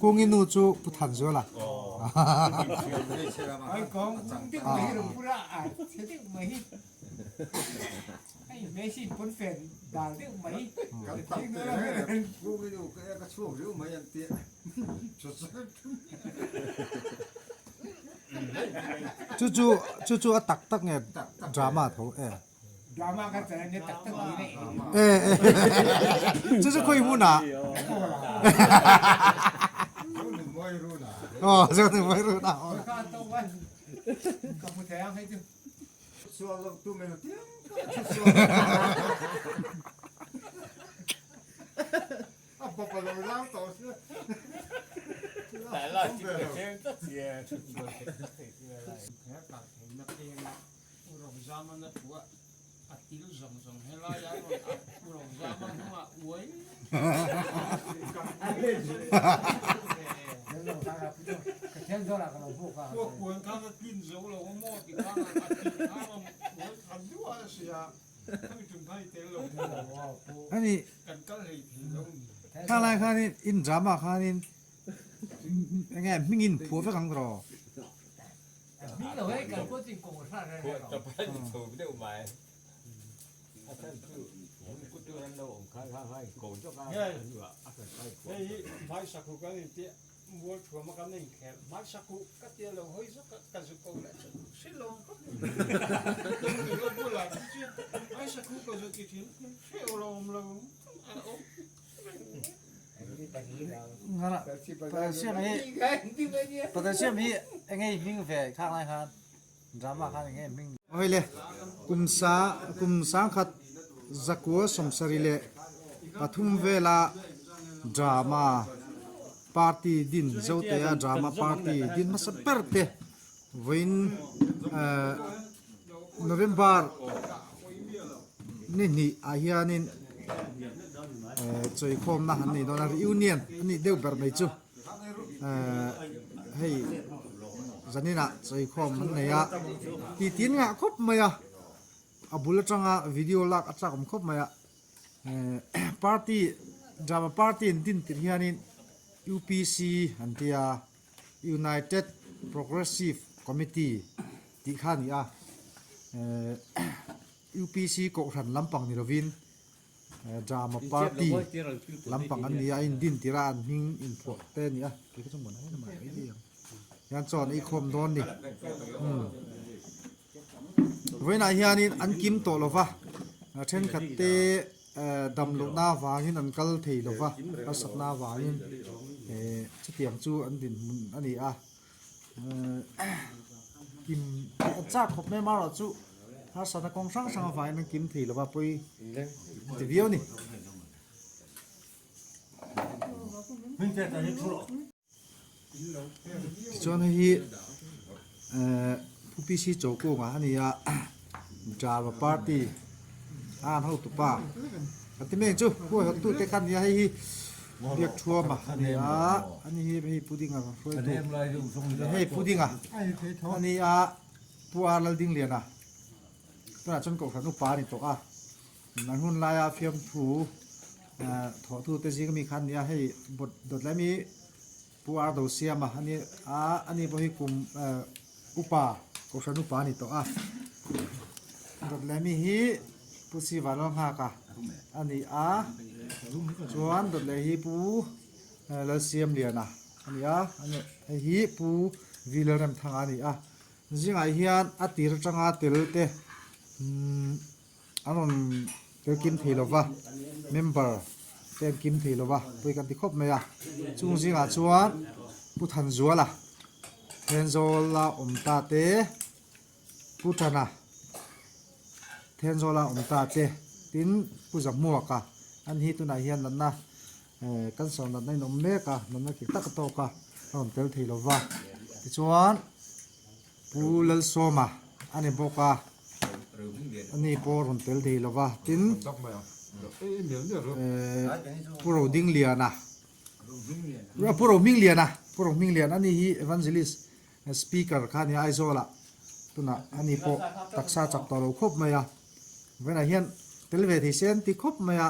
Kungi nu chu Pu Thanzuala. Chu chu chu chu a tak tak nge drama tho e. E e chu chu khawi hmunah. Aw Zonunmawi runa. Ani Khang lai khanin in drama khanin enge hmingin phuah vek ang tawh. Pathian hi enge i hming ve khang lai khan drama khan enge i hming. Awile kum sa kum sangkhat zakua sawmsarih leh pathum vela drama party din Zotea drama party din hmasa ber te vawiin November ni hnih ah hianin chawikhawmna an nei dawn a reunion a nih deuh ber mai chu hei zaninah chawikhawm an nei a titi an ngah khawp mai a a bul atanga video lak a chak awm khawp mai a party drama party an din tirh hianin U_P_C an tia. United Progressive Committee tih kha a ni a, UPC kohhran lampang ni lovin Drama Party lampang an ni a, a indin tirh a an hming inphuah te a ni a, kei kha chu mawn em mai mai ang hian chuan ei khawm dawn ni. Vawiinah hianin an kim tawh lova, thenkhat te dam lohna avangin an kal thei lova, harsatna avangin chutiang chu an dinhmun a ni a. Kim an chak khawp mai amaherawhchu harsatna kawng hrang hrang avangin an kim thei lova pawi ti viau a ni. Tichuan hei hi ehh Pu PC Chawkunga a ni a Java party a an hotupa a ti mek chu huai hawt tute kha a ni a hei hi biak thuama a ni a ani hi hei pudding a hruaitu hei pudding a a ni a Pu R Laldingliana tunah chuan kohhran upa a ni tawh a. An hun laia fiamthu thawhtute zing ami kha an ni a, hei dawt lai mi Pu Ar Do Siama a ni a, ani pawh hi kum upa, Kohhran upa a ni tawh a. Dawt lai mi hi Pu Siva Lalnghaka a ni a, chuan dawt leh hi Pu Lalsiamliana a ni a, hei hi Pu V Lalremthanga a ni a. Zingah hian a tir atanga tel te An rawn tel kim thei lo va, member te an kim thei lo va, pawi kan ti khawp mai a. Chung zingah chuan Pu Thanzuala, Thenzawla awm ta te, Pu Tana, Thenzawla awm ta te, tin Pu Zahmuaka an hi tunah hian natna cancer natna in awm mek a, natna ki tak a tawk a, a rawn tel thei lo va. Tichuan Pu Lalsawma a ni bawk a, ani pawh rawn tel thei lo va, tin Pu Rodingliana, Pu Rohmingliana, Pu Rohmingliana ani hi Evangelist Speaker kha a ni a Aizawlah, tunah ani pawh taksa chak tawh lo khawp mai a, vawiinah hian tel ve thei se an ti khawp mai a,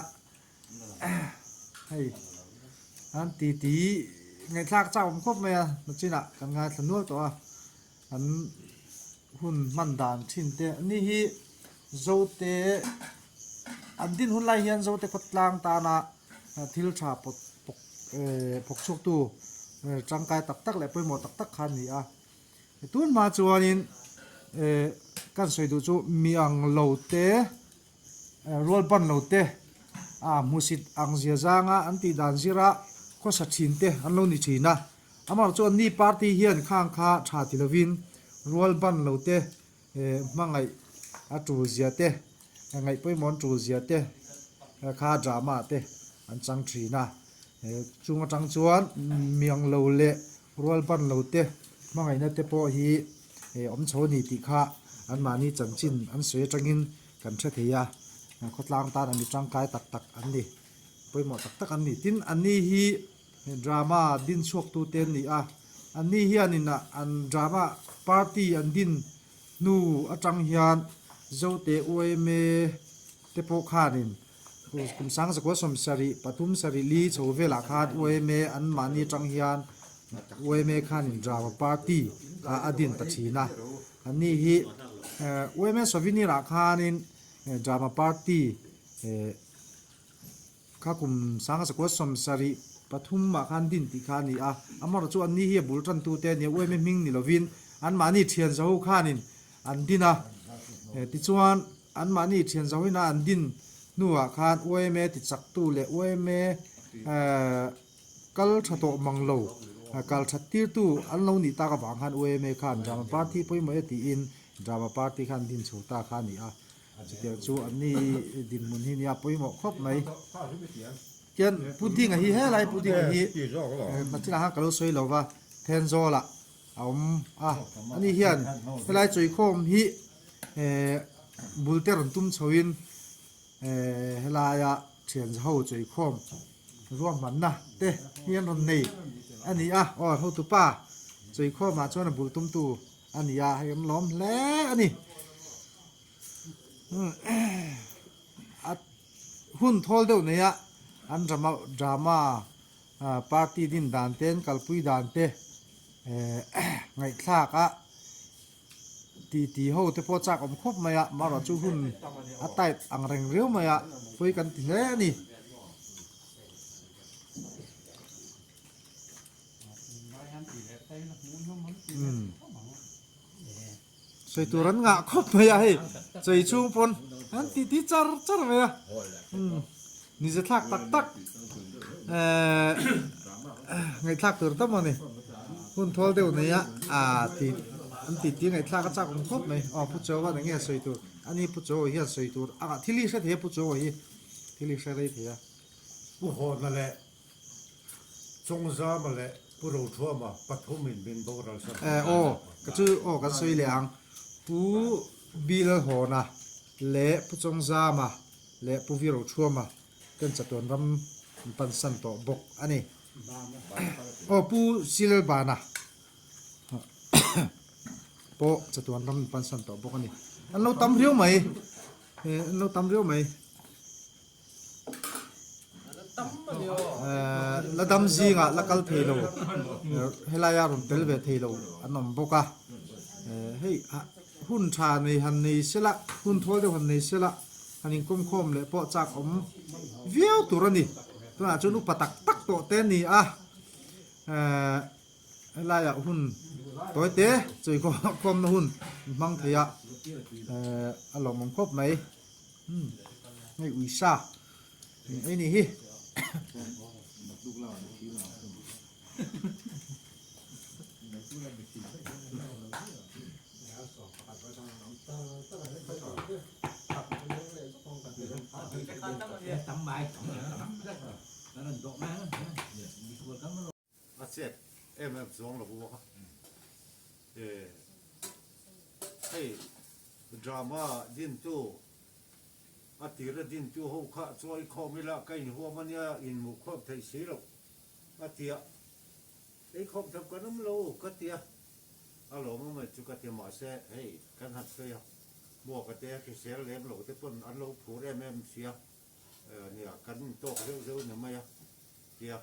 hei an titi. ngaihthlak chak awm khawp mai a, nachinah kan ngaithla nual tawh a, an hun hman dan thin te ani hi Zote an din hun lai hian Zote khawtlang tana thil tha pawt pawk eh phawk chhuaktu tangkai tak tak leh pawimawh tak tak kha a ni a. Tun hma chuanin eh kan sawi duh chu mi ang lo te rual ban lo te a hmusit ang zia zanga an tih dan zira khawsa thin te an lo ni thin a. Amaherawhchu chuan ni party hian khang kha tha ti lovin rual ban lo te hmangaih a tul zia te, ngaih pawimawh an tul zia te kha drama te an chang thin a. Chung atang chuan miang lo leh rual ban lo te hmangaihna te pawh hi awm chho a ni tih kha anmahni chanchin an sawi atangin kan hre thei a. Khawtlang tan an mi tangkai tak tak an ni, pawimawh tak tak an ni. Tin, anni hi Drama din chhuaktute an ni a, anni hianin an drama party an din hnu atang hian Zote UMA te pawh khanin kum 19 70 pathum sarih li chho velah khan UMA anmahni atang hian UMA khanin drama party kha a din ta thin a, anni hi UMA souvenir ah khanin drama party Kha kum 19 73 ah khan din tih kha a ni a, amaherawhchu chu anni hi a bul tantute a nia, UMA hming ni lovin anmahni thian zaho khanin an din a, tichuan anmahni thian zahoina an din hnuah khan UMA tichaktu leh UMA kal tha tawh mang lo, kal that tirtu an lo nih tak avang khan UMA khan Drama Party pawimawh e tiin Drama Party khan din chho ta kha a ni a. Chutiang chu an ni dinhmun hi nia pawimawh khawp mai. Tian pudding a hi helai pudding a hi nachinah khan ka lo sawi lo va Thenzawl ah a awm a ani hian helai chawikhawm hi bul te rawn tum chho in helaia thian ho chawikhawm ruahmanna te hi an rawn nei a ni a aw hotupa chawikhawm ah chuan a bul tum tu a ni a hei an lawm hle a ni. A hun thawl deuh nei a an drama drama party din dan te an kalpui dan te ngaihthlak a titi ho te pawh chak awm khawp mai a marawh chu hun a tight ang reng riau mai a pawi kan ti hle a ni. Sawi tur an ngah khawp mai a hei chei chhung pawn an ti ti char char mai a ni ze thlak tak tak ehh ngaihthlak tur tam a ni hun thawl deuh nei a ah ti an ti ti ngaihthlak a chak awm khawp mai aw pu chaw a enge sawi tur ani pu chaw hian sawi tur a ngah thil hi hre thei a pu chaw hi thil hi hre rei thei a. Pu Hawna leh Chawngzama leh Pu Rothuama pathumin min boral sak Eh aw ka chu aw kan sawi leh ang Pu Bilhawna leh Pu Chawngzama leh Pu Vi Rothuama ten chatuan ram an pansan tawh bawk a ni. Aw Pu Silbana pawh chatuan ram an pansan tawh bawk a ni. An lo tam riau mai eh an lo tam riau mai. La dam zingah la kal thei lo helaia rawn tel ve thei lo an awm bawk a hei hun tha nei han nei sela hun thawl deuh han nei sela han inkawm khawm leh pawh chak awm viau tur a ni tunah chuan upa tak tak tawh te a ni a helaiah hun tawi te chawi khawmna hun hmang thei a a lawmawm khawp mai. Umm hei uisa eng ei ni hi. A chet em em chuang lo a hei drama dintu a tira dintu ho kha chawi khawm ila ka inhuam ania inhmuh khawm theih si loh a tia ei khawm tham kan awm lo ka tia a lawm a mai chu ka tia mahse hei kan han sawi a hmuaka te hrisel lem lo te pawn an lo phur em em sia nia kan intawk zeuh zeuh ni mai a tia.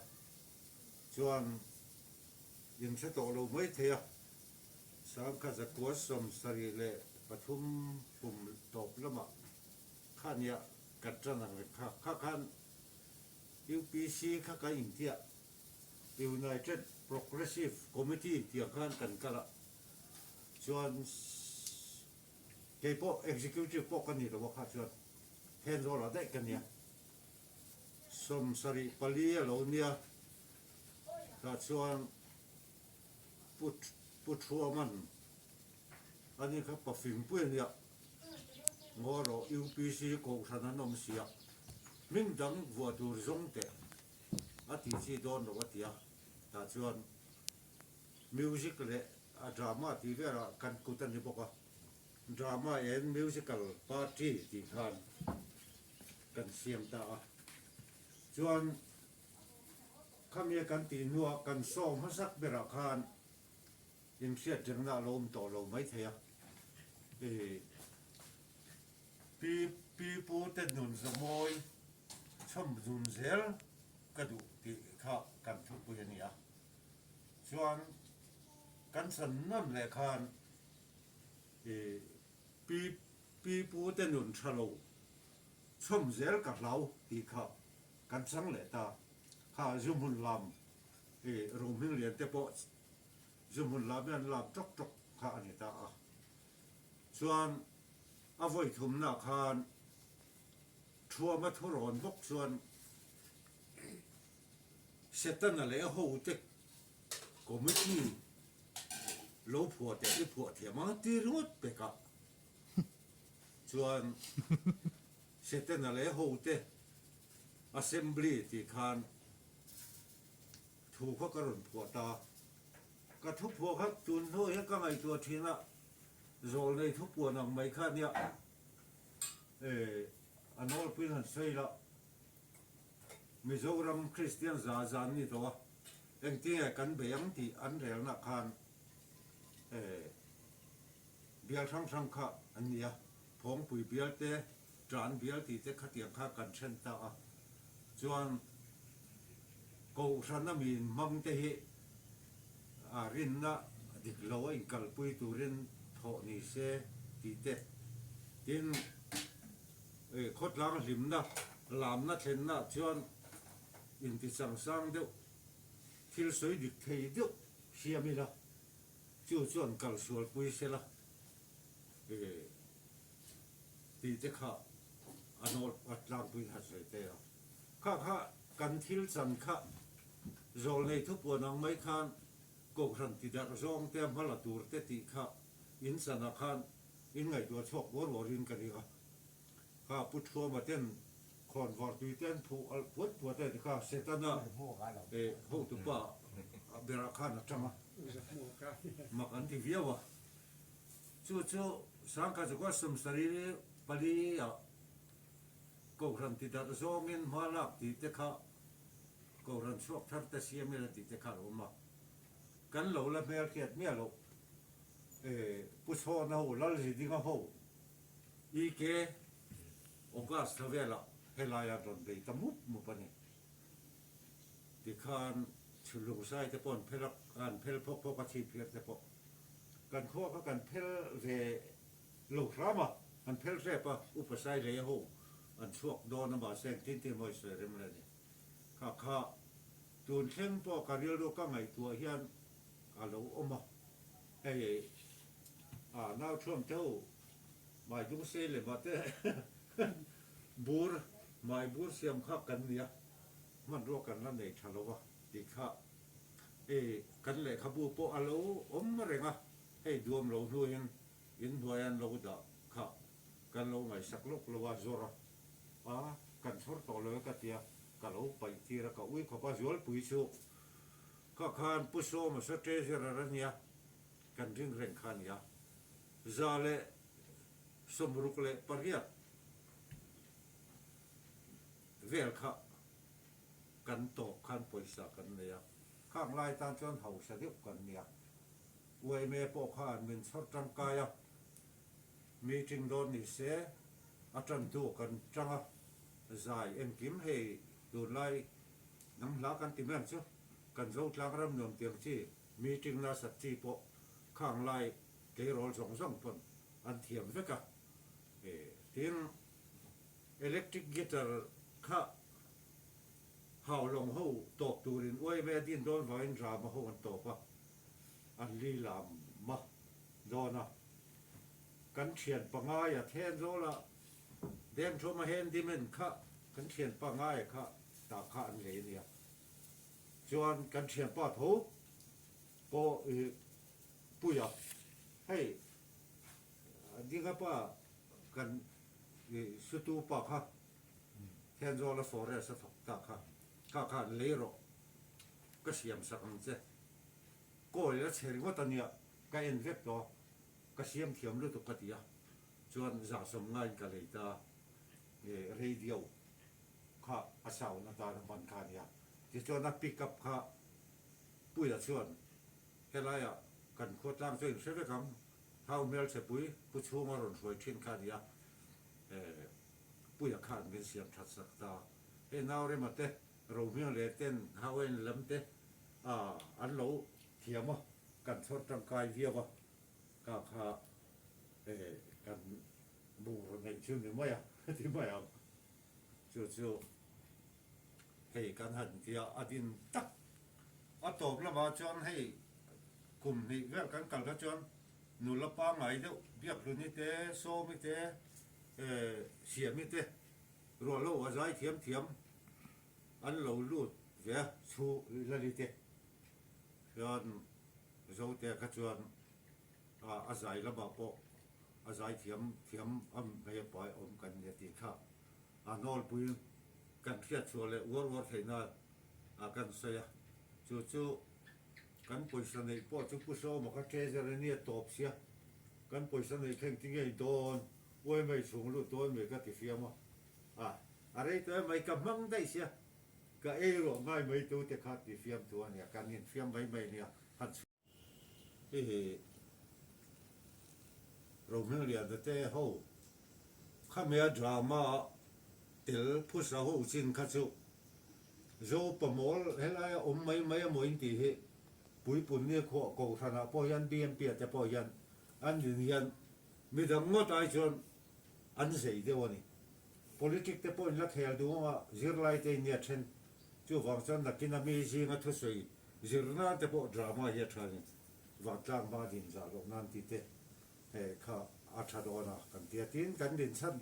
Chuan In hre tawh lo mai thei a, 1973 kum tawp lamah khania kan tan ang reng kha. Kha khan UPC kha kan intiah United Progressive Committee tiang khan kan kal a, chuan kei pawh Executive pawh ka ni lo a kha chuan Thenzawl ah daih ka nia. 74 a lo nia tah chuan Pu Pu Thuaman ani kha pafingpui a nia ngaw rawh UPC kohhran an awm sia hming dang vuah tur zawng teh a ti chi dawn lo a ti a tah chuan music leh a drama tih velah kan kut a ni bawk a drama and musical party tih khan kan siam ta a chuan Khami kan tih hnuah kan sawm hmasak berah khan inhriat rengna a lo awm tawh lo maithei a. Ih pi pi pu te nun zamawi chhawm zun zel ka duh tih kha kan thupui a ni a. Chuan kan chan nawn leh khan ih pi pi pu te nun tha lo chhawm zel ka hlau tih kha Kan chang leh ta. Kha zu hmun lam i rum hming lian te pawh zu hmun lam hian lam tawk tawk kha a ni ta a. Chuan a vawi thumna khan Thuama thurawn bawk chuan Setana leh a hote committee lo phuah teh i phuah thiam ang ti ringawt pek a. Chuan Setana leh hote Assembly tih khan thu kha ka rawn phuah ta. Ka thu phuah kha tun hnu hian ka ngaihtuah thin a, zawl nei thu puan ang mai kha nia a nawlpuiin han sawi la, Mizoram Kristian za zan ni tawh a, engtinge kan bei ang tih an relna khan bial hrang hrang kha an ni a, Phawngpui bial te, Tan bial tih te khatiang kha kan then ta a, chuan Kohhrana mi inhmang te hi a rinna dik lo a inkalpui turin thawh ni se tih te, tin khawtlang hlimna lamna thlenna chuan intichangsang deuh thil sawi dik thei deuh siam ila chu chuan kalsualpui sela. Tih te kha a nawl a tlangpui kha sawi te a. Kha kha kan thil chan kha zawl nei thupuan ang mai khan Kohhran ti darh zawng te a hmala tur te tih kha in chanah khan in ngaihtuah chhuak uar uar in ka ring a. Kha Pu Thuama ten khawnvar tui te an phuh alh puat puat a ti kha Setana hotupa berah khan a tang a, mak an ti viau a. Chu chu 1974 ah Kohhran ti darh zawngin hma lak tih te kha Kohhran chhuak thar te siam ila tih te kha a lo awm a. Kan lo la hmelhriat miah loh Pu Chhawna ho, Lalzidinga ho, EK August thla velah helaia rawn bei ta mup mup a ni. Tikhan Chhunlungsai te pawh an phel a, an phel phawk phawk a chhiphiar te pawh. Kan khua kha kan phel ve lo hram a, an phel hrep a, Upa Sailei ho an chhuak dawn a mahse engtin tin mawi sawi rem le ni. Kha kha tun thleng pawh ka rilru ka ngaihtuah hian a lo awm a, hei a nau thuam te ho mai dung sei leh mah te bur mai bur siam kha kan nia hmanrua kan la nei tha lo va tih kha Hei kan lehkhabu pawh a lo awm reng a, hei duam lo hnuin inhnuai an lo dah kha kan lo ngaihsak lawk lo a, zawr a, a kan chhawr tawh lo e ka tia, ka lo paih tir a, ka ui khawp a, Zualpui chu kha khan Pu Sawma saw treasurer a nia, kan ring reng kha a nia, 168 vel kha. Kan tawp khan pawisa kan nei a, khang lai tan chuan hausa deuh kan nia. UMA pawh khan min chhawr tangkai a, meeting dawn ni se a tantu kan tang a, zai engkim hei tunlai hnam hla kan ti mai ang chu, kan Zotlang ram nuam tiang chi. Meeting nasat chi pawh khang lai tleirawl zawng zawng pawn an thiam vek a. Tin, electric guitar kha Haulawng ho tawp turin uaime a din dawn vangin drama ho an tawp a, an li lam a dawn a. Kan thian pangaia Thenzawl a Dengthawma handyman kha kan thian pangaia kha tah kha an lei a nia. Chuan kan thianpa tho pawh i Puia hei Dinga pa kan i sutu pa kha Thenzawl a forest a thawk ta kha kha khan lei rawh ka siam sak ang che. Kawi la chhe ringawt a nia ka en vek tawh ka siam thiam lutuk ka ti a chuan zahsawm ngaiin ka lei ta radio kha a sound atan a hman kha a nia tichuan a pick up kha Puia chuan helaiah kan khua tlang chu a inhre vek ang Thau hmelchhepui pu chhunga rawn hruai thin kha a nia Puia khan min siam that sak ta hei Naurema te Rohmiang leh ten Hauain lam te an lo thiam a kan chhawr tangkai viau a ka kha kan bungraw neih chu ni mai a ti mai ang chu chu hei kan han tia a din tak a tawp lamah chuan hei kum hnih vel kan kal kha chuan nula pangngai deuh Biakhluni te Sawmi te Siami te ruahlo a zai thiam thiam an lo lut ve a chhu Lali te chuan Zote kha chuan a zai lamah pawh a zai thiam thiam a hmei a pai awm kan nia tih kha a nawlpui kan hriat chhuah leh uar uar theihna a kan sawi a chu chu kan pawisa neih pawh chu Pu Sawma kha treasury nia tawp sia kan pawisa neih thleng ti ngei dawn uai mai chhung lut dawn mai ka ti fiam a a a rei tawh em mai ka hmang daih sia ka ei ruah ngai mai tu te kha ti fiam thu a nia kan infiam mai mai nia han chhuah. Hihi Rohmingliana te ho khamia drama tel phusa ho chin kha chu Zopa mawl helaia awm mai mai a maw in tih hi Puipun ni khuah kohhranah pawh hian BMP ah te pawh hian an din hian midang ngawt ai chuan an zei deuh a ni. Politic te pawh in la khel duh anga zirlai te in nia then chuvang chuan nakin a mi zinga thusawi Zir nan te pawh drama hi a tha ni. Vantlang hma din zah loh nan tih te kha a tha dawn a kan ti a. Tin, kan din chhan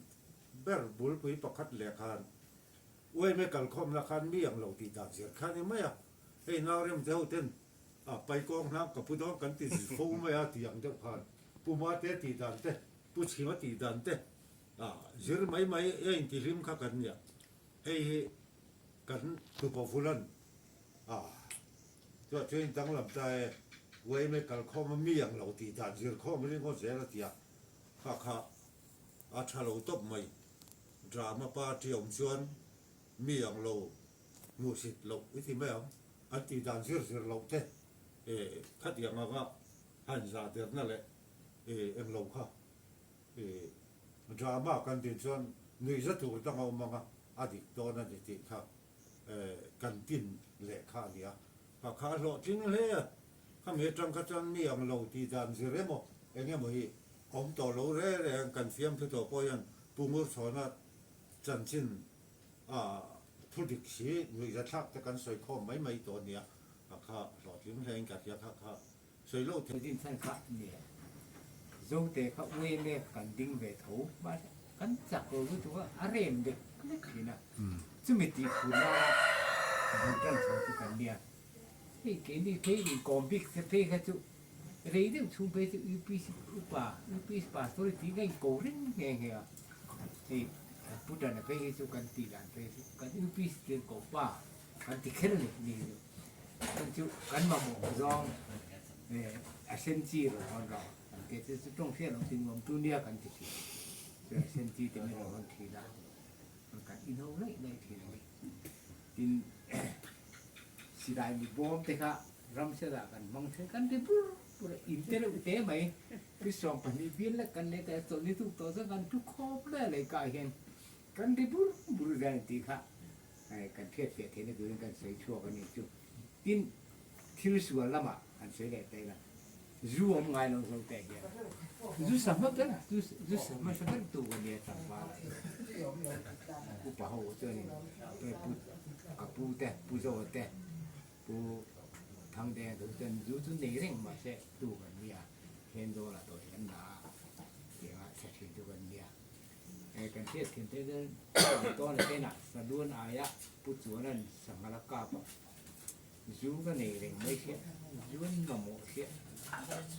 ber bulpui pakhat leh khan UMA kalkhawmna khan mi ang lo tih dan zir kha a ni mai a. Hei Naurem te ho ten a paikawng hnang ka pu dawn kan ti fo mai a tih ang deuh khan Pu Mate tih dan te, Pu Chhima tih dan te zir mai mai a intihlim kha kan nia. Hei hi kan tupa vulan A, chuah chuan danglam ta e, uaime kalkhawm a mi ang lo tih dan zir khawm ringawt zel a ti a, kha kha a tha lo tawp mai. Drama party awm chuan mi ang lo hmuhsit loh i ti mai ang, an tih dan zir zir loh te e khatiang anga han zah derna leh e englo kha e drama kan din chuan nuihza tur dang a awm anga a dik dawn a ni tih kha kan tin leh kha a ni a, kha kha a hlawhtling hle a, khami atang kha chuan mi ang lo tih dan zir emaw eng emaw hi awm tawh lo re re ang kan fiamthu tawh pawh hian Pu Ngurchhawna chanchin a thu dik si nuihzathlak te kan sawi khawm mai mai tawh a ni a, kha kha hlawhtling hle in ka hria kha kha sawi lo thei. Din chhan kha nia Zote kha uaime kan ding ve tho mahse kan chak lo lutuk a, a rem dek lek thin a, chumi tih phur nana bul tan chho chu kan nia. Hei keini phei inkawm bik te phei kha chu rei deuh chhung phei chu UPC upa, UPC pastor hi tiin ka inko reng nghe nghe a, hei Pu Tana phei hi chu kan tih dan phei chu kan UPC te inko pa kan ti kher a ni, ni hi chu. Chhan chu kan mamawh zawng a sen chi rawn hawn rawh kan ti a, chu chu tawng hriat loh tin nuam tu nia kan ti thin. Chu a sen chi te min rawn hawn thin a, kan inho laih laih thin a ni. Tin, silai mi bawm te kha ramsela kan hmang thin, kan ti bur bur a, in te reuh te mai, pi 12 bial lek kan nei ta, chawlhni tuk tawh chuan kan thu khawp lai a leikah hian kan ti bur bur zel tih kha Kan hriatfiah theihna turin kan sawi chhuak a nih chu. Tin, thil sual lamah an sawi leh ta ila zu awm ngai lo zo teh hian zu sahma ber zu sahma hre ber tu ka nia tlangval upa ho chuanin pu ka pu te pu Zoa te pu Thangdenga te chuan zu chu nei reng mahse tu kan nia Thenzawl ah tawh hi kan la a tianga sa thin chu kan nia kan hriat thin te chuan tawn a tenah saluan aia pu chuanan sangha la kap a. Zu ka nei reng mai sia, zu an mamawh sia,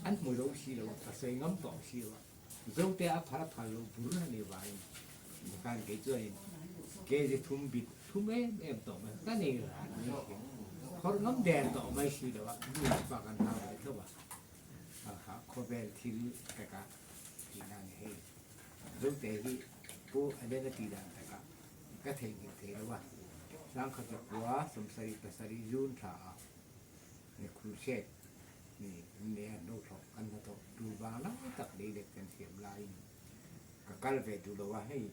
an hmu lo si lo, ka sawi ngam tawh si lo a, Zote a phal a phal lo bur a ni vangin khan kei chuanin kg thum bit thum em em tawh mai ka nei ran mai sia, phawrh ngam der tawh mai si lo a, nu leh pa kan hau ve tho a, ha khawvel thil taka tihna a ni hei, Zote hi Pu Alena tih dan takah Ka theihnghilh thei lo a, Sangkhat khua 77 June thla ah ni crusade ni an nei a, an lo thlawh kan hnathawh tur vang lai tak lei let kan siam laiin ka kal ve duh lo a, hei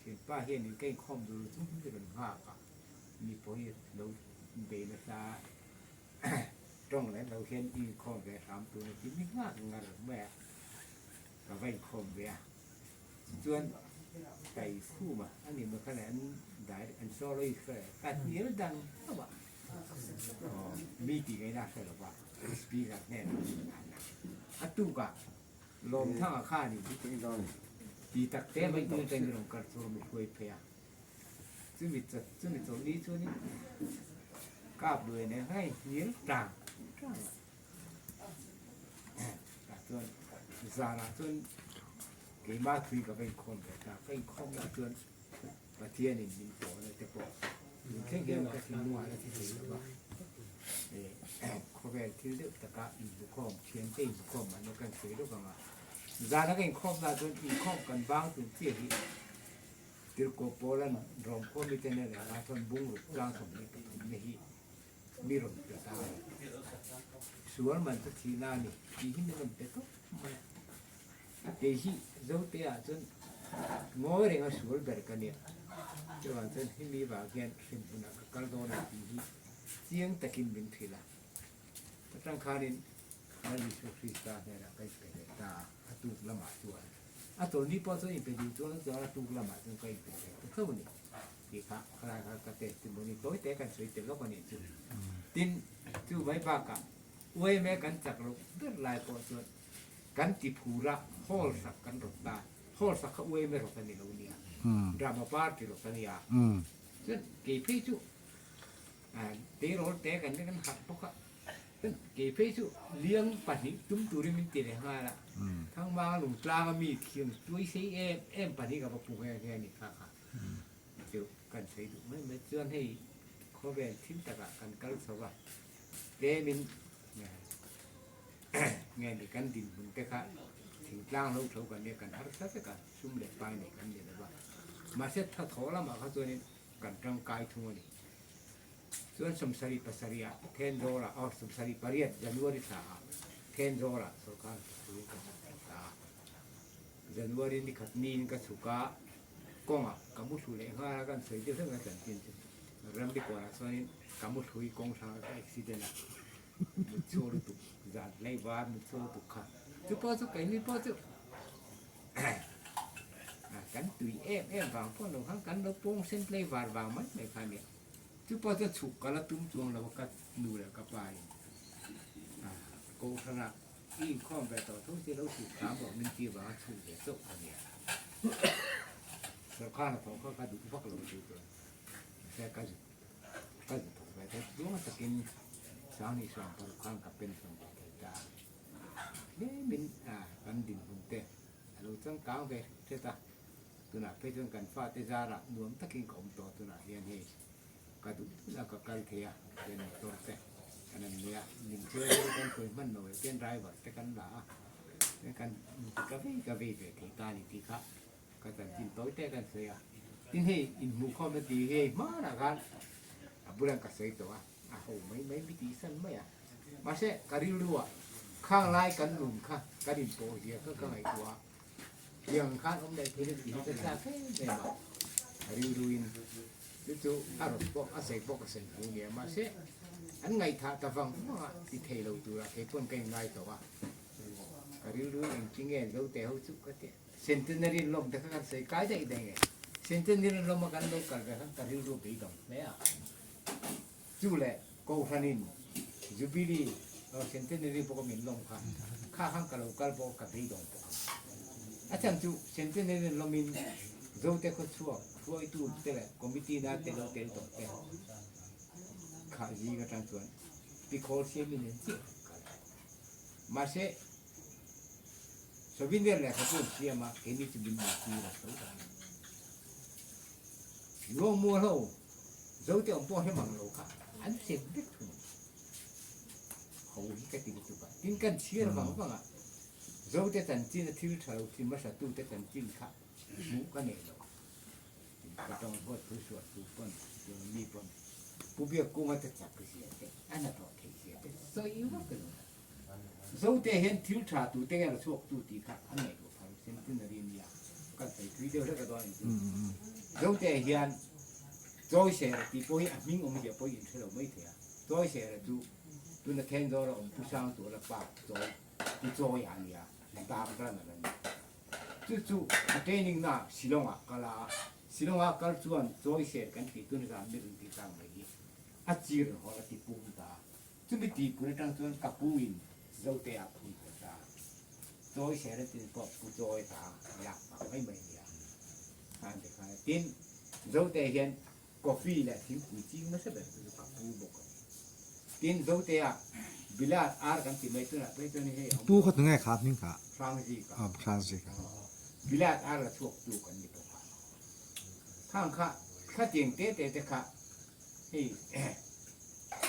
thianpa hianin ka inkhawm duh lo chung hi rawn nghak a, mi pawh hi lo bei nasa tawng leh lo hian i inkhawm ve hram tur a ti mi nghak ngar mai a, ka va inkhawm ve a. Chuan kai khum a, ani maw khan an dai an soloist kha ka hnial dang hlauh a, aw mi tih ngaihna a hre lo va, speaker hnenah a in han a, a tukah Lawmthanga khanin ti tak te mai tun atangin rawn kar chu rawn hruai phei a, chumi chumi chawlhni chuanin kap lui nen khan a inhnial tlang tlang a. Tah chuan zanah chuan keimah thui ka va inkhawm ve ta, ka inkhawm lah chuan Pathianin min pawhna te pawh tun thleng hian ka thinlungah la thi thei lo va, khawvel thil deuh taka inbukhawm, thiante inbukhawm an kan sawi lawk ang a, zana ka inkhawm lah chuan inkhawm kan bang tur chiah hi Tirhkoh Paula'n Rom khua mite nen a thawn bungruk tlang 23 na hi mi rawn pe ta a ni. Sual man chu thihna a ni tih hi min rawn pe tawp mai a. Kei hi Zote ah chuan ngawi renga sual ber ka nia. Chuvang chuan hemi vang hian hremhmunah ka kal dawn a tih hi chiang takin min hrilh a. Atang khanin Lal Isua Krista hnenah ka inpe leh ta a, a tuk lamah chuan a tawlni pawh chuan inpe duh chuan chuan a tuk lamah chuan ka inpe leh ta tho a ni. Tih kha khalai kha ka testimony tawi te kan sawi tel lawk a nih chu. Tin, chu mai bakah UMA kan chak loh ber lai pawh chuan kan ti phur a, hall sak kan rawt ta. Hall sak kha UMA rawt a ni lo nia, drama party rawt a nia. Chuan kei phei chu tleirawl te kan kan harh bawk a, chuan kei phei chu liang pahnih tum turin min ti leh nghal a. Thangmanga lungtlanga mi thiam tuai sei em em pahnih ka va pu nghe nghe a ni kha kha. Chu kan sawi duh mai mai chuan hei khawvel thil takah kan kal chho a, tlemin nge ni kan dinhmun te kha thingtlang lo tho kan nia kan harsa vek a, sum leh pai nei kan ni lo va, mahse tha thaw lamah kha chuanin kan tangkai thung a ni. Chuan 77 ah Thenzawl ah aw 78 January thla ah Thenzawl ah sorkar hnathawh in ka chhuk ta a. January ni khat niin ka chhuk a, kawngah ka mu thlu leh nghal a, kan sawi deuh hlek a chanchin chu. Ramri kualah chuanin ka mu thlui kawng hrangah ka accident a, mut chhuak lutuk zan hlei var mut chhuak lutuk kha. Chu pawh chu keini pawh chu kan tui em em vang pawh lo khan kan lo pawng sen tlei var vang mai mai kha a nia. Chu pawh chuan chhuk ka la tum chuang lo a ka nu leh ka pa in kohhranah I inkhawm ve tawh tho si lo chhuk hram rawh min ti vanga chhuk ve chauh ka nia. Sorkar hnathawh kha ka duh vak lo chu chuan mahse ka zut ka zut thawk ve thei tluang takin Sanghnih suam paruk khan ka pension ve thei ta a. Tlemin kan dinhmun te a lo changkang ve hret hret a, tunah phei chuan kan fate zarah nuam takin ka awm tawh tunah hian hei. Ka duh duh a ka kal thei a, pen motor te kan an nei a, min hruai ho kan hruai hman lo eh pen driver te kan la a, kan ka vei ka vei ve thei ta a ni tih kha ka chanchin tawi te kan sawi a, tin hei inhmuhkhawm na tih hi hei hmanah khan a bulah ka sawi tawh a, a ho mai mai mi tih san mai a, mahse ka rilru ah khang lai kan nun kha kan inpawh zia kha ka ngaihtuah a, tiang khan awm leh thei na tih hi ka chak em em a, ka rilru in. Chu chu a rawn pawh a sawi pawh ka sawi hmu nia mahse An ngaihthah ta vang vang a, ti thei lo turah kei pawn ka inngai tawh a. Ka rilru in engtin nge Zote ho chu ka ti a. Centenary lawm te kha kan sawi kai daih daih nge. Centenary lawma kan lo kal ve khan ka rilru beidawng hle a. Chu leh Kohhranin Jubilee or Centenary bawk a min lawm kha, kha khan ka lo kal bawk a ka beidawng bawk ang. A chhan chu Centenary lawmin Zote khawchhuak hruaitu te leh committee na te lo tel tawh te kha zing atang chuan pikhawl siamin an chiah kal. Mahse Souvenir lehkha chu an siam a, keini chu min nei tir a tho ta. Luangmual ho, Zote awm pawh hre mang lo kha an sem vek thung. Ho hi ka ti lutuk a, tin kan chhiar vang vang a, Zote chanchin a thil tha lo thin hmasa tute chanchin kha hmuh ka nei lo. Tin ka tawng huat thu suah tu pawn, mi pawn Pu Biakkunga te chak zia te, a hnathawh theih zia te sawi vak lo. Zote hian thil tha tute nge la chhuak tu tih kha an ngaihtuah phal centenary nia kan sawi thui deuh hlek a dawn a ni chu. Zote hian Chawisera tih pawh hi a hming awmzia pawh hi in hre lo mai thei a. Chawisera chu tuna Thenzawl a awm Pu Sangtuala pa Chawi Pu Chawi a nia, dak runner a ni. Chu chu a training na Shillong ah kal a, Shillong ah kal chuan Chawiser kan tih tuna zan mi rawn tih tlang mai hi a chir haw a ti pum ta. Chumi tihpui atang chuan ka pu in Zote ah phun ka ta. Chawi ser a tin pawh pu Chawi ta lak vang mai mai nia. Khan te khan a tin. Zote hian coffee leh thingpui ching nasa ber chu ka pu bawk a ni. Tin Zote ah Bilat ar kan ti mai tunah phei chuan hei Pu kha tunge kha hming kha? Hrangzika. Aw Hrangzika. Bilat ar la chhuak tu kan ni bawk a. Khang kha thla tiang te te te kha Hei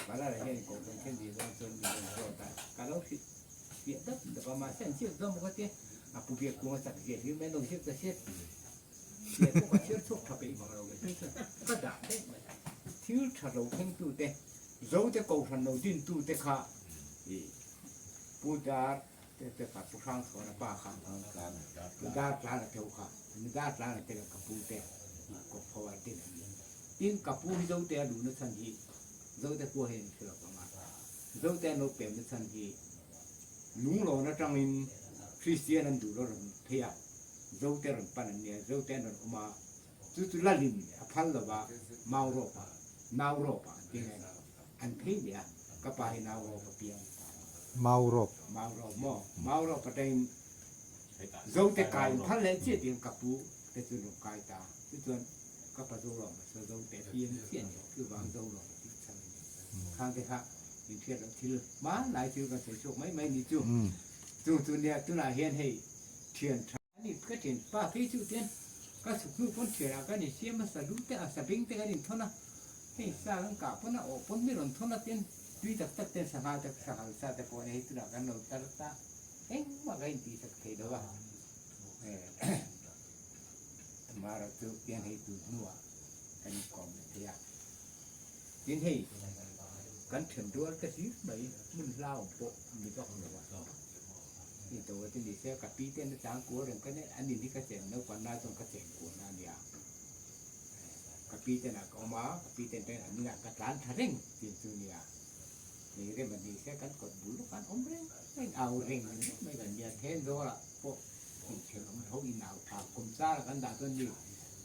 Balala hian kohhran thil dil dawn chuan min rawn zawt a, ka lo hrilh fiah dap dap a, mahse an chhiat zawm bawk a tia, a pu biak kung a chak zia hlir mai an lo ziak ta sia tia pawh ka chhiar chhuak tha peih vang lo leh chuan ka dah daih mai. Thil tha lo thlengtu te, Zote kohhran lo dintu te kha i Pu Dar te te kha Pu Hrangchhuana pa kha Pu Dar Tlana te ho kha, Dar Tlana te leh ka pu te kawp ho a din an ni. Tin, ka pu hi Zote a luhna chhan hi Zote khua hian in hre lo vang a. Zote an lo pemna chhan hi Lunglawn atangin Kristian an duh lo rawn phei a, Zote rawn pan an nia, Zote an rawn awm a, chu chu Lalin a phal lo va, Maurawpa, Naurawpa an ti ngai an phei leh a, ka pa hi Naurawpa piang ta a ni. Maurawp. Maurawp maw? Maurawp atangin Zote kai in phal leh chiah tiin ka pu te chu an rawn kai ta a, chuchuan Ka pa Zolawm a sawi zo teh pian chiah ni chuvang Zolawm a tih chhan a ni. Khang te kha min hriat loh thil hmanlai thil kan sawi chhuak mai mai ni chu. Chung chu nia tunah hian hei thian tha ani ka thian pa phei chu tian ka chhuk hnu pawn thian ah kan insiam a salu te a sabing te kan inthawn a hei sa kan kah pawn a awh pawn mi rawn thawn a tian tui tak tak ten sangha te sanghal sa te pawh hei tunah kan lo tar ta engmah kan intihsak thei lo a. Amaherawh chu pian hei tun hnuah kan inkawm leh thei a. Tin hei kan then rual te hlir mai hmun hlauhawm pawh ni vak lo a. Ni to te ni se ka pi te na chang kual reng ka nei an in hi ka chen naupang lai chuan ka chen kual na a nia. Ka pi te nah ka awm a, ka pi ten an inah ka tlan tha reng tin chu nia. Nei rem a ni se kan kawt bul lawk an awm reng reng au reng mai kan nia then zawlah pawh Inchhir awm tho in au tha kum char a kan dah chuan mi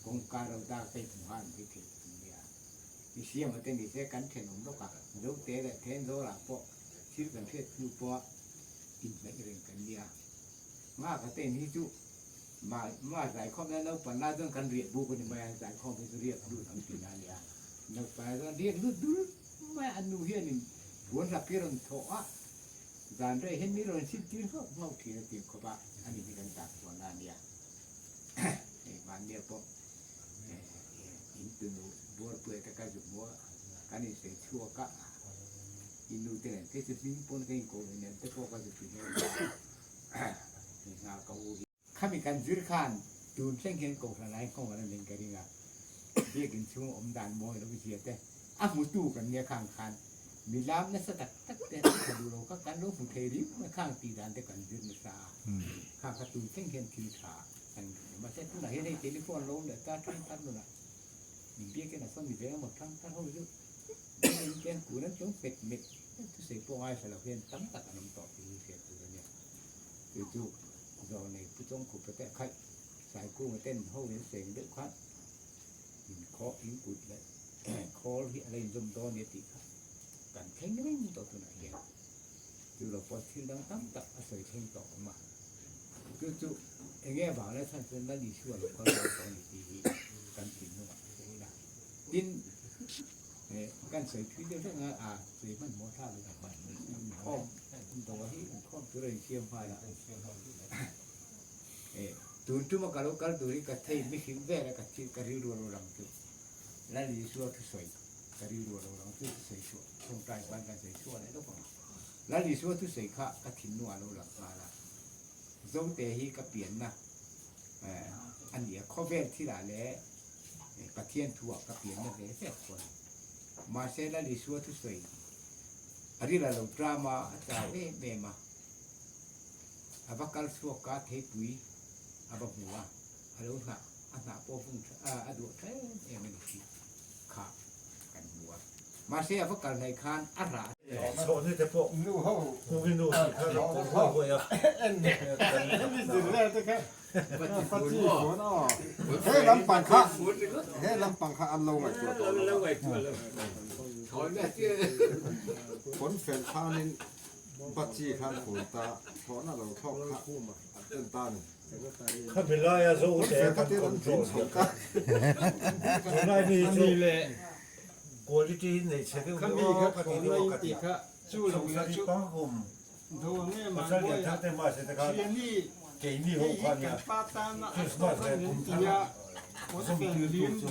kawngka ro dar phei hmu han hi thil an nia. Mi siam te ni se kan thenawm lawk a, Zote leh Thenzawl ah pawh thil kan hriat hnu pawh inhnaih reng kan nia. Nghaka te in hi chu ma ma zaikhawm na naupan lai chuan kan riah buk a ni mai a, zaikhawm hi chu riak lut an ti na a nia. Naupan lai chuan riak lut dul mai a, an nu hianin puan hlap hi a rawn thawh a, Zan rei hian mi rawn sim tir nghauh nghauh thin a tih khawp a, ani hi kan tak kual na a nia. Hei mahnia pawh in tunu buarpui te ka zu hmu a, kan insawi chhuak a, i nu te nen phei chu hming pawn ka inkoh lo nen te pawh ka zu ti hle a, hei nghah ka u hi. Khami kan zir khan tun thleng hian Kohhran lai nghawng an ning ka ring a, biakin chhung awm dan mawi lo zia te a hmutu kan nia khang khan mi lam nasa tak tak te an tha duh lo kha kan lo hmu thei ringawt mai khang tih dan te kan zir nasa a, khang kha tun thleng hian thil tha kan hmu mahse tunah hian hei telephone lo leh ta thang thar nunah min biakin a sawn ni ve emaw thang thar ho chu. In pian kun an tlung hmet hmet thusawi pawh ngaithla lo hian tam tak an awm tawh tih hi hriat tur a nia. Chu chu zawlnei pu Chawngkhupa te a khaih Saikunga ten ho in seng deuh khan in khaw in kut leh khawl hi a la inzawm dawn nia tih kha kan thleng reng tawh tunah hian. Chu lo pawh thil dang tam tak a sawi thleng tawh awm a. Chu chu eng nge vang lai chhan chuan Lal Isua lo kal dawn tawh a ni tih hi kan thinlungah a sawi a. Tin, kan sawi thui deuh hlek a, a sawi hmanhmawh thlak lo inkhawm dawr hi inkhawm tur a insiam nghal a. Tun tuma ka lo kal tur hi ka thei mihring vel a ka thil ka rilru a lo lang chu Lal Isua thusawi ka rilru a lo lang chu thusawi chhuah tawngtai ban kan sawi chhuah leh lawk ang a. Lal Isua thusawi kha ka thinlungah a lo lang nghal a. Zote hi ka pianna a ni a, khawvel thilah leh Pathian thuah ka pianna ve ve khaw a ni. Mahse Lal Isua thusawi a ril a lo tram a, a chau em em a. A va kal chhuak a, theipui a va hmu a, a lo hnah a hnah pawh vung a duah tha em em a ni tih kha kan hmu a. Mahse a va kal hnaih khan a rah. Chhawhni te pawh Kuki nu tih kha rak kawr huai huai a. He lampang kha he lampang kha an lo ngaihtuah tawh lo a. Pawnfen khanin Pachi khan phun ta thlawhna lo thlawk kha an en ta a ni. Khami laia zo te kan control hian tunlai mi hi chu quality hi nei chhe deuh deuh a ka ti deuh a ka ti a. Sawmsari pangkum pasal lian thar te mahse te khan keini ho kha nia Christmas leh kum thar zawm tir tur chu.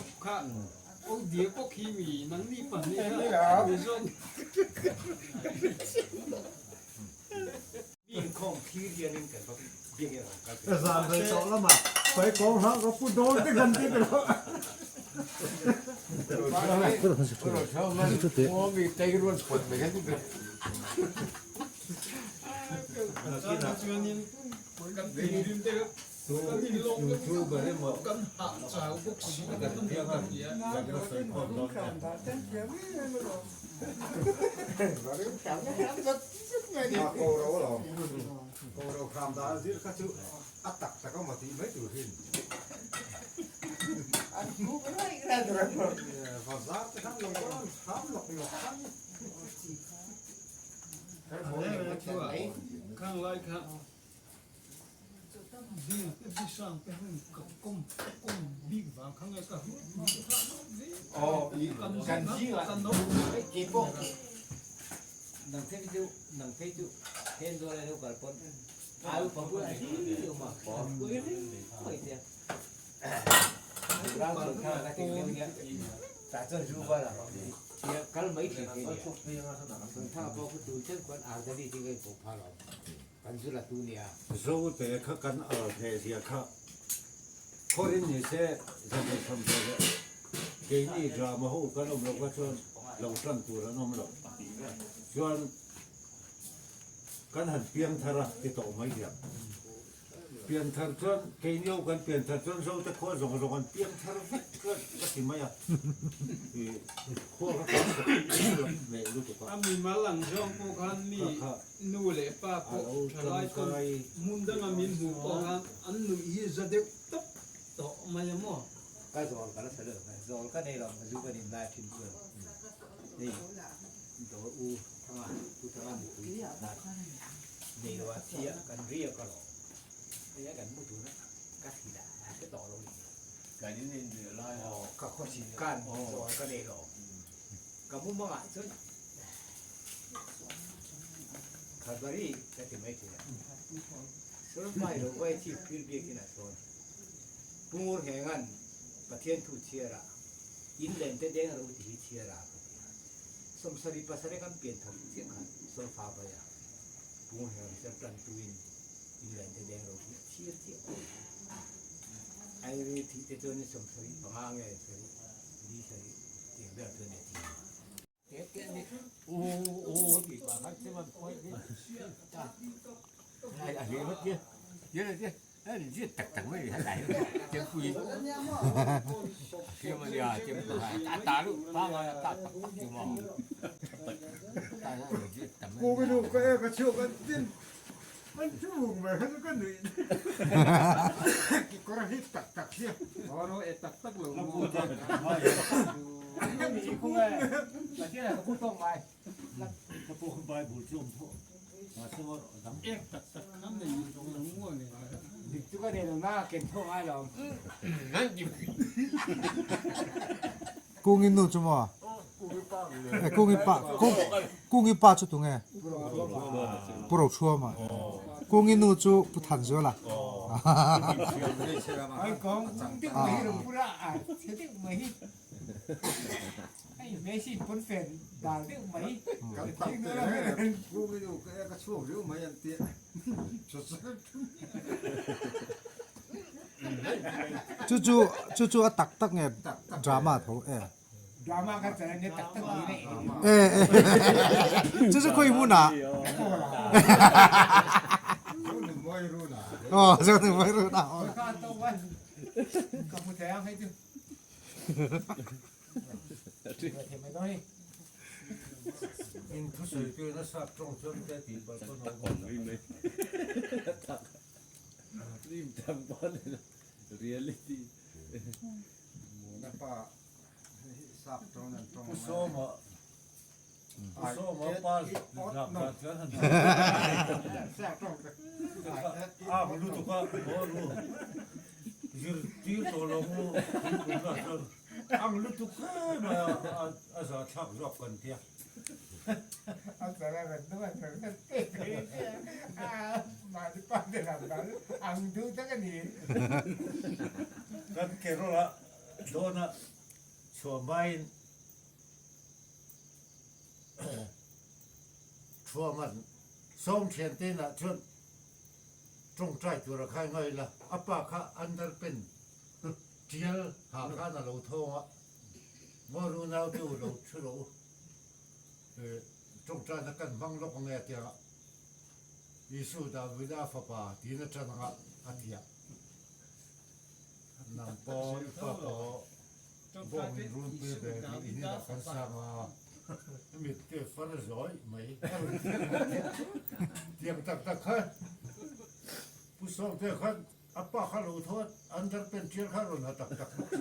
Zan rei tawh lamah pai kawng hlang ka pu dawn te kan ti ber a. Ko ro kham dan zir kha chu a tak tak a maw tih mai tur hin. Bazar te khan lo kal kham lawk lawk khan. Khang lai kha Kan zingah kei pawh nang phei chu nang phei chu hen dawn a lo kal pawn ai upa bulah hi awm a pui reng mai che ram chhun thang ka ti deuh nia tah chuan zu vala kal mai thin thei nia chhun thang pawh khu tun thleng khuan ardali chu ka inpawh phah lo. Kan zu la tu nia. Zote kha kan al hneh zia kha khawrin ni se zan ei tham ve leh keini drama ho kan awm lo kha chuan lo tan tur an awm lo chuan kan han piang thar a ti tawh mai hian. Pianthar chuan keini ho kan pianthar chuan Zote khua zawng zawng an piangthar vek ka ka ti mai a, i khua kha kan sak leh lutuk a. A mimal ang zawng pawh khan mi nu leh pa pawh thalai pawn hmun danga min hmuh pawh khan an nuih hi za deuh tawp tawh mai a maw? Ka zawl ka la sa lo, zawl ka nei lo, zu ka nin lai thin chu hei dawr u thanga u thanga mipui Nei lo a thia kan riak a lawm. Hei a kan mu tuna ka thil a a hre tawh lo ni. Kan in in riah lai a. Aw ka khawchhin kan zawl ka nei lo. Ka mu mangah chuan Khalbari ka ti mai thin a. Sawrpai lo vai chi phir biakin a sawn. Pungur Nghengan Pathian thu chhiar a in len te deng ro ti hi chhiar a ka ti a. Sawmsarih pasarih kan pian thar chiah khan solfa vai a pung heng research tan tuin inland te deng ro hi a chhir chiah ai ri thi te chuan 75 nge sarih li sarih tiang vel chuan a thi te te ni u u ti pa khan che man khoi ni ai a hle mat ye ye le ye. Kungi nu chu maw? Kungi pa Kungi pa chu tunge? Pu Rochhuama. Kungi nu chu Pu Thanzuala. Chu chu chu chu a tak tak nge drama tho e. Drama kha chan ne tak tak ni ne. E e chu chu khawi hmunah. Aw zo nu mawi run a. Ka hmu thei ang hei chu. In thusawi tu in a sap tawng chuan te tih palh pawn a awm Pu Sawma Pu Sawma pa lak dan chuan han a lutuk a maw ru zirtir tawh lo mu tunah chuan ang lutuk em mai a a za thlak zawk kan tia. Kan Kerala dawna chhuah hmain Thuaman sawm thian te inah chuan tawngtai tur a khai ngawi la, a pa kha underpant tial ha khan a lo thawng a, Maw unau te u lo thu rawh u, tawngtaina kan hmang lawk ang e a tia, Isu Davida fapa tiin a tan ang a, a ti a. Nang pawh i pa pawh bawng in runpui ve tih in inah kan sang a, mit te far zawi mai a rawn ti a. Tiang tak tak khan Pu Sawmte khan a pa kha lo tho a, underpant tial kha a rawn ha tak tak bawk si.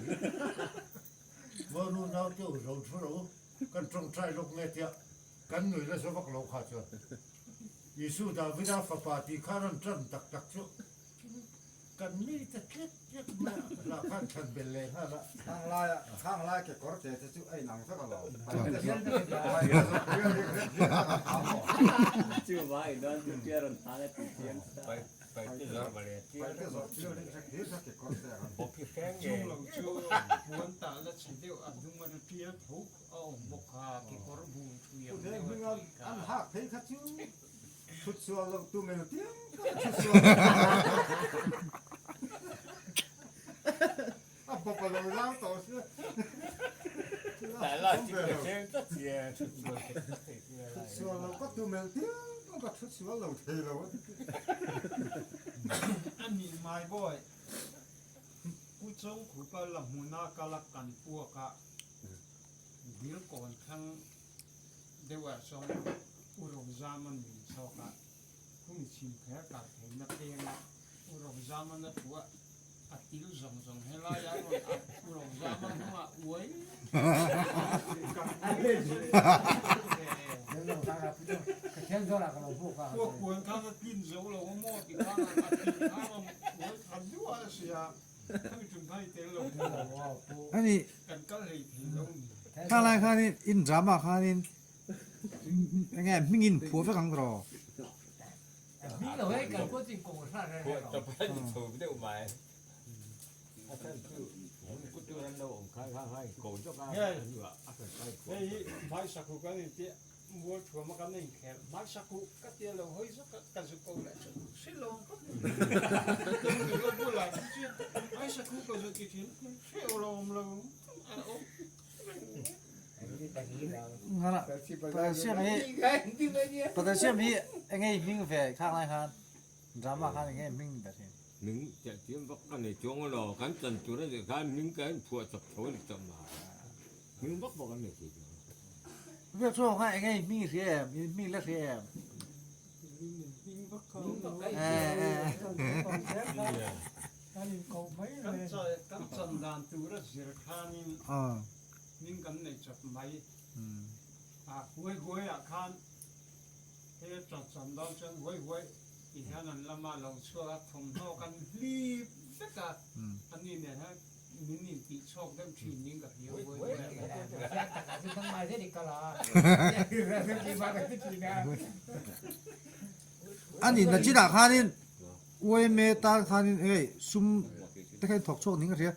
Maw nu nau te u zo thu ro kan tawngtai lawk nge tia kan nui la zo vak lo kha chuan Isu Davida fapa tih kha a rawn tan tak tak chu. Kan mite tlek tlek mai a, lah khan thlan bel leh nghal a. Khang laia khang lai kekawr te te chu a inang vek alawm. Chu vai dawn chu tia rawn hal a ti chiang sa. Chung lo chu puan tah la chhe deuh a dung a tial tho a awm bawk a, kekawr bul thui ang deuh a ti ka. An hak phei kha chu Thut sual lo tu mel tiang kha thut sual lo. A bawp a lo zau tawh sia. Thut sual lo ka tu mel tiang ka thut sual lo thei lo. A nih my boy, Pu Chawngkhupa la hmuna kala kan puak a, dil kawn thlang deuh ah chuan U Rozaman min chhawk a, khumi chhim kher kal theihna peng a, U Rozaman a thu a, a til zawng zawng helai ah rawn a U Rozaman hnungah uai Puak puan khan a tlin zo lo a maw ti khan a til khan a uai thla duah a sia. Ani Kha lai khanin in drama khanin enge hming in phuah vek ang tawh. Mual thuam a kan inkhel hmaisa huh ka tia lo hawi zawk a ka zu ko leh chu hrilawm khawp mai ka bulah chu chuan hmaisa huh ka zu ti thin hreuhlawm lo a awm Pathian hi Pathian hi enge i hming ve khang lai khan drama khan enge i hming ber hi. Hming chiahchiam vak ka nei chuang elaw, kan chan tur a nih khan hming ka inphuah chawp tho a ni chawp mai. Hming vak vak an nei thei chuang lo. Biak chu kha eng nge i hming i hria em? I hming la hria em? Kan chan dan tur a zir khanin hming kan nei chawp mai. A huai huai ah khan he chan dawn chuan huai huai ti hian an lama lo chhuak a, thawmhnaw kan hlip vek a, ani nen hian min intih chhawk deuh thin niin ka hria huai huai A nih na chinah khanin UMA tan khanin hei sum te kha in thawk chhuak niin ka hria.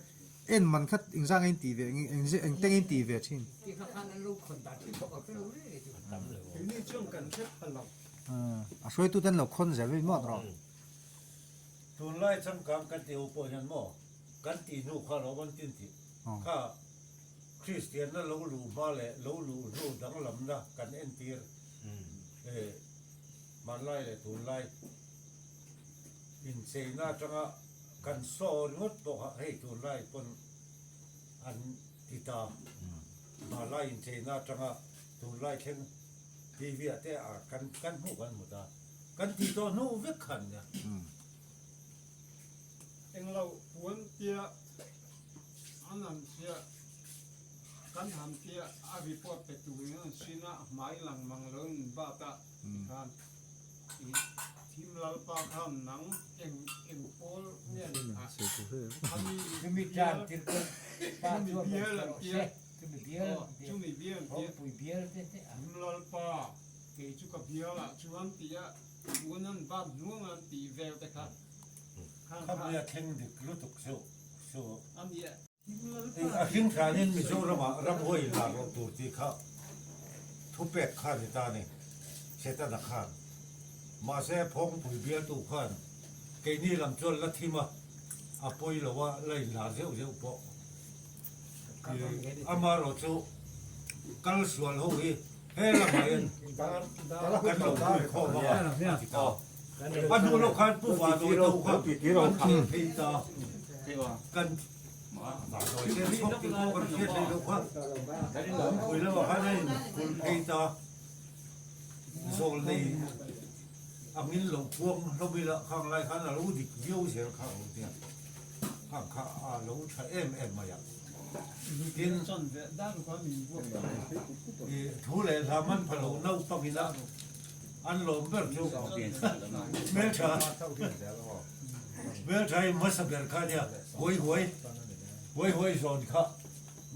En man khat engzah nge in tih ve eng te nge in tih ve thin. A hruaitu ten lo khawn zel mai mawt rawh. Tunlai changkang kan tih ho pawh hian maw kan tih hnu kha lo an tin tih kha Kristianna lo luh hma leh lo luh hnu danglamna kan entir hmanlai leh tunlai incheina atanga Kan saw ringawt pawh kha hei tunlai pawn an ti ta. Hmanlai incheina atanga tunlai thleng TV ah te ah kan kan hmuh kan hmu ta. Kan tih tawh hnu vek khan nia. Englo puan tia an han sia kan han tia a report pe turin an sin a hmai lang mang lo in bat a tikhan I thim lalpa khan nang eng eng pawl nge ni kha? Ami Chumi bial tir chuan pa chumi chuan bial an tia. Chumi bial Aw, chumi bial an tia. Hawngpui bial te te a. Thim lalpa, kei chu ka bial ah chuan tia puan an bat hnuang an tih vel te kha. Khan kha. Khamia thleng dik lutuk chu chu. Ania. A hring hranin Mizoramah ramhuai lar loh tur tih kha thupek kha a ni ta a ni, Setana khan. Mahse, Phawngpui bialtu khan keini lam chuan la thim a, a pawi lo a, la inlar zeuh zeuh pawh. Amaherawh chu kal sual ho hi he lamah hian kan lo pui khawm ang a, a ti ta. A hnu lawk khan Pu Vanawi te ho khan an thil phei ta. Kan Vanawi te chhawk tih pawh kan hriat hlei loh kha. Lungpui lamah khan a inkulh phei ta. Zawl nei angin lo puang hlawm ila khang lai khan a lo dik viau zel kha a lo nia. Khang kha a lo tha em em mai a. Tin, thu leh hla man pha lo naupang ina an lawm ber chu hmeltha hmeltha i hmasa ber kha nia huai huai huai huai zawn kha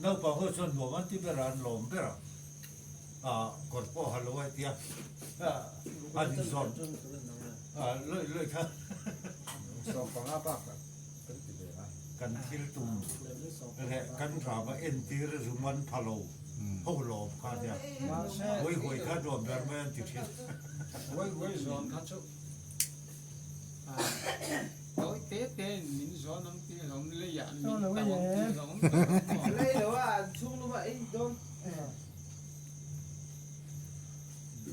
naupang ho chuan nuam an ti ber a an lawm ber a a kawr pawh ha lo a tia an inzawn lawih lawih kha Kan thil tum leh kan ram a entir zum an pha lo ho lawm kha nia. Huai huai kha nuam ber mai an ti thin. Huai huai zawn kha chu tawi te te in min zawn ang tih hlawm leiah min tauh ang tih hlawm Lei lo a an chhung lum a ei dawn.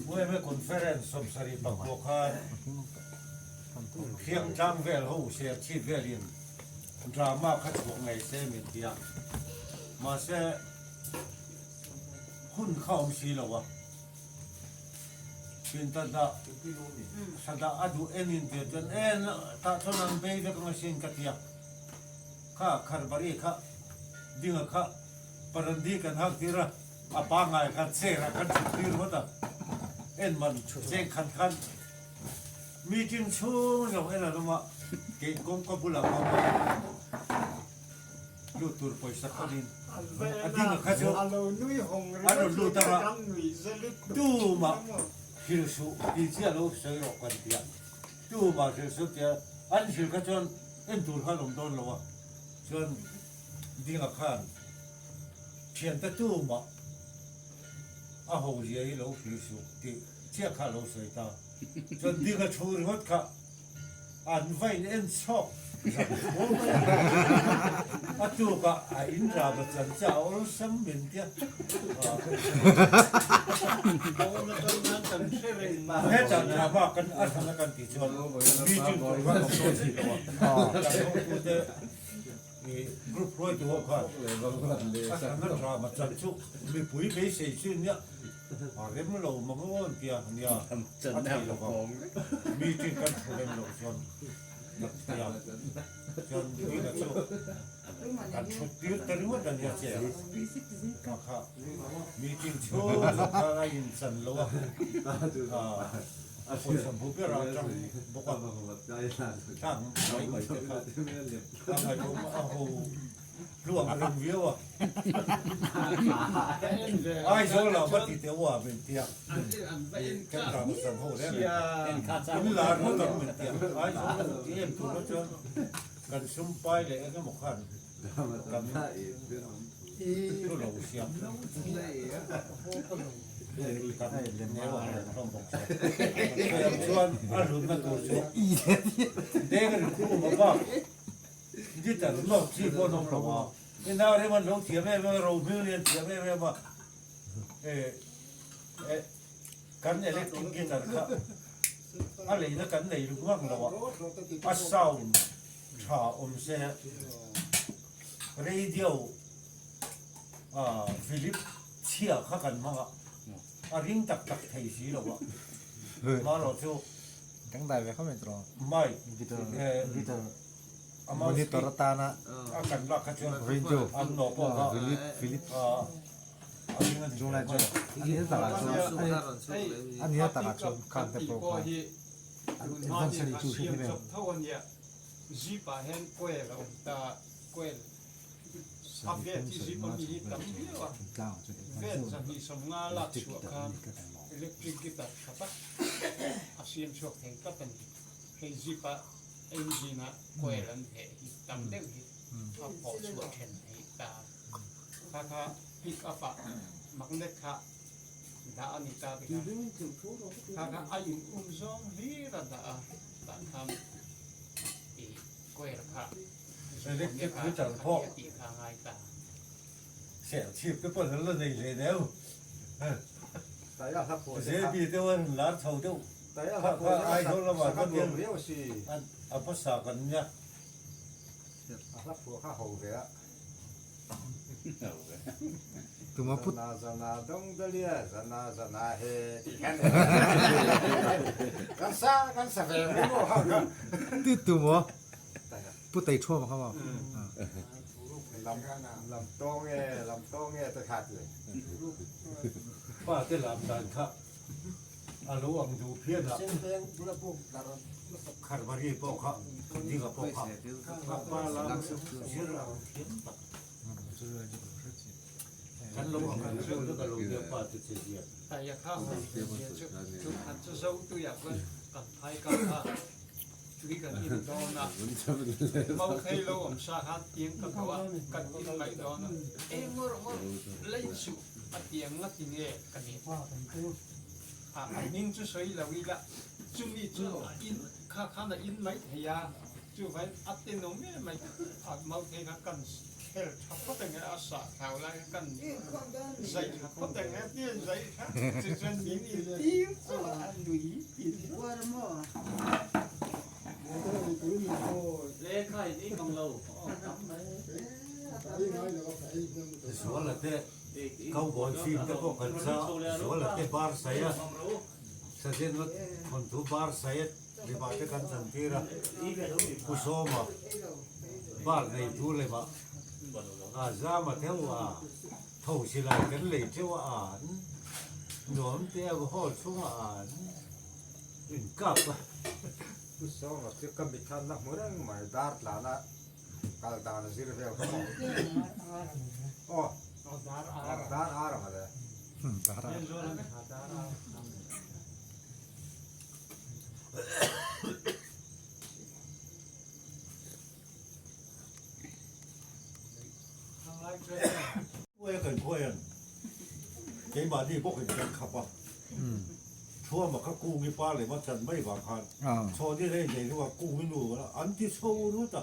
Uaime Conference 79 khan Hriangtlang vel ho Serchhip velin drama kha chhuak ngei se min ti a, mahse hun kha awm si lo a, Pintada Sada a duh en in tir chuan e tah chuan an bei vek ang asin ka ti a, kha Kharbari kha Dinga kha Parandi kan hak tir a. A pangngai khan chair ah khan thut tir ngawt a, en man cheng khat khan meeting chhung zawng en an awm a, kei kawngka bulah ka awm a, lut tur pawisa khan in a ding a kha chu a rawn lut ang a, tumah hrilh suh tih chiah lo sawi rawh kan ti a, tumah hrilh suh tia an hrilh kha chuan en tur khan awm dawn lo a, chuan dinga khan. Thiante tumah a ho zia hi lo hrilh suh tih chiah kha a lo sawi ta. Chuan Dinga thu ringawt kha an va in en chhawk zak fo mai a. A tukah a in rama chan che a awlsam min tia. kan hre reng mai. Heta drama kan a thana kan tih chuan meeting tur khan awm dawn si lo a, kan hotute i group hruaitu ho khan a thana drama chan chu mipui beisei chu nia a rem lo mang aw an tia nia a thei lo vang meeting kan thu rem loh chuan tia chuan Dina chu kan thut tir ta ringawt a nia che a kha meeting chhung zawng khan a inchan lo a a pawisa hmu ber a tang bawk a tlang mai mai te kha a ngaihawm a ho hluang reng viau a Aizawl ah va ti teh u a min tia kan ram chan ho reng reng in lar ngawt ang min tia Aizawl ah ti em tur chuan kan sum pai leh eng emaw khan kan thu lo siam kan neu ang reng hlawm bawk sia chutiang chuan a hlutna tur chu deng ri khum a bak guitar lawk chi pawh an awm lo a i nau rem an lo thiam em em a rohming lian thiam em em a kan electric guitar kha a leina kan nei ruk ngang lo a a sound tha awm se radio Philip chhia kha kan hmang a a ring tak tak thei si lo a marawh chu Dangdai ve khawp mai tawh mic guitar monitor atana a kan lak kha chuan radio an nawh pawh kha Philip Philip Tunlai chuan a ni takah chuan a ni takah chuan khan te pawh kha an advance a nih chu hrim hrim em. Tlangah chuan advance deuh electric guitar a ni tlat ang maw. Kha kha pick up ah magnet kha dah a ni ta tikah kha kha a in um zawng hlir a dah a tah khan i coil kha Electric meter pawh a tih kha a ngai ta. Serchhip te pawh an la nei hle deuh. JB te pawh an lar chho deuh. Kha kha Aizawl lamah khan a hmasa kan nia. A hla phuah kha ho ve a. Tuma put. Zana zana dawng dalia zana zana he tih khan kan sa kan sa ve mai maw. Tu tu maw pu tei thuam kha maw. Lam lam tawng e lam tawng e te kha ti. Pa te lam dan kha a lo ang duh phian a. Kharvari pawh kha Dinga pawh kha a pa lam zir ang thiam tak. Kan lo ang ang zir vek a lo nia pa te che zia. Taia kha hawi ve zia chu chu khat chu zo tuiah chuan kan phai kal kha tui kan in dawn a, mau thei lo awm sa khan tiang ka ko a, kan in mai dawn a, e ngawr ngawr lei suh a tiang nga ti nge ka ni a, a hming chu sawi lo ila chumi chu a in kha khan a in mai thei a, chuvai a tenawm em mai a mau thei kha kan khel tha phawt ang e a sah thlau lai kha kan zai tha phawt ang e tia zai kha chu chuan min in tir chu a nui tir Zuala te cowboy film te pawh kan sa Zuala te bar sai a Sazenna thawnthu bar sai a lema te kan chan tir a Pu Sawma bar nei tu lema a zama theuh a tho silai kan lei teuh a an nuam te a hall chhungah an inkap a. Pu Sawma chu ka mithanna hmu reng mai dar tlana kal dan a zir vel kha maw? Aw dar ar ang ale. Dar ar. Khuai kan khuaian keimahni bawkin kan khap a, Thuama kha kungi pa leh ma chan mai vang khan chhawni rei nei hnuah kungi nu an ti chho rut a,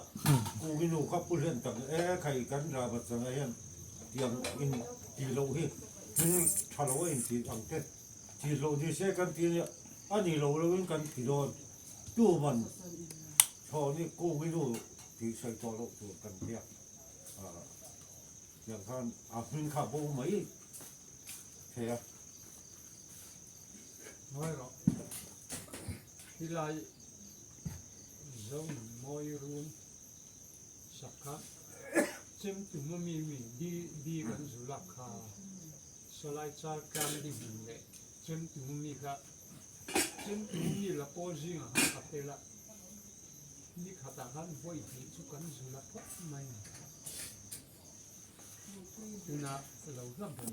kungi nu kha pu hlen tak e khai kan rama changah hian tiang in tih loh hi thil tha lo a intih ang te. Tihloh ni se kan ti nia, a ni lo loin kan ti dawn. Tuman chhawni kung i nu tih sawi tawh loh tur kan tia. Tiang khan a hming kha bo mai thei a. Ngawi rawh. Helai Zonun mawi run sak kha chem tum ami mi di kan zu lak kha sawlai char tlang di hmun leh chem tum ami kha chem tum ami la pawl zingah khan ka tel a, ni khatah khan vawi hnih chu kan zu la phawt mai a ni. Tunah lo hlauh hmun.